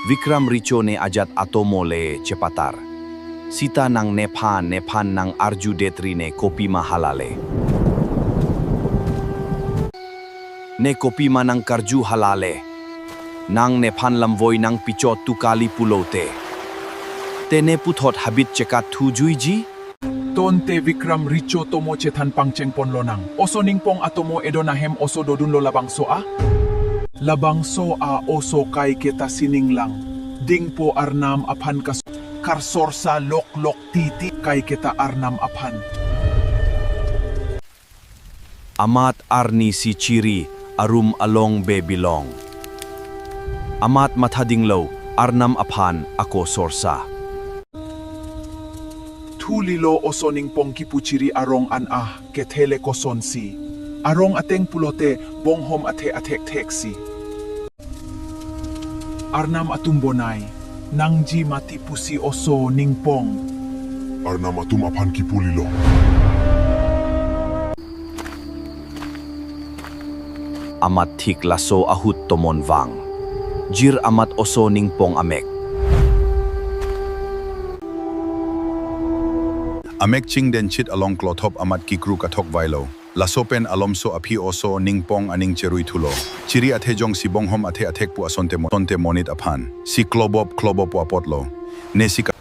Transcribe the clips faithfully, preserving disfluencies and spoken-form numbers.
Vikram Richo ne ajat atomo le chepatar. Sita nang nephan nephan nang arju detri ne kopima hala le. Ne kopima nang karju hala le. Nang nephan lamvoi nang pichot tu kali pulote. Te ne puthot habit chekat thu juiji. Tonte Vikram Richo tomo chethan pangcheng ponlo nang. Oso Ningpong atomo edon ahem oso dodunlo labangso a. Labangso a oso kaiketa sininglang. Dingpo arnam aphan kas-, karsorsa lok lok titi kaiketa arnam aphan. Amat arni si chiri arum along be bilong. Amat mathadinglo arnam aphan ako sorsa. Thulilo oso Ningpong kipu chiri arong an ah kethele kosonsi. Arong ateng pulote bonghom athe athek thek si. Arnam atum bonai, nangji mati pusi oso Ningpong. Arnam atum aphan kipulilo. Amat thik laso ahut tomon vang. Jir amat oso Ningpong amek. Amek chingdenchit along klothop amat kikru kathok vailo. Laso pen alomso aphi oso Ningpong aning cherui thulo. Chiri athe jongsi bonghom athe athek pu asonte mo-, tonte monit aphan. Si klobop klobop apotlo. Ne si ka-,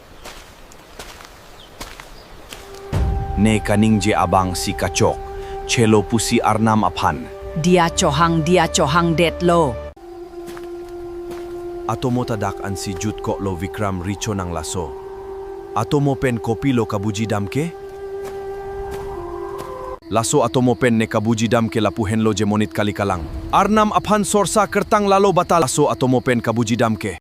ne kaningje abang si kachok. Chelo pusi arnam aphan. Dia chohang dia chohang detlo. Atomo ta dak ansi jutkoklo Vikram Richo nang laso. Atomo pen kopilo kabuji dam ke? Laso atomo pen ne kabuji dam ke lapu henlo je monit kali kalang. Arnam aphan sorsa kertang lalo bata laso atomo pen kabuji dam ke.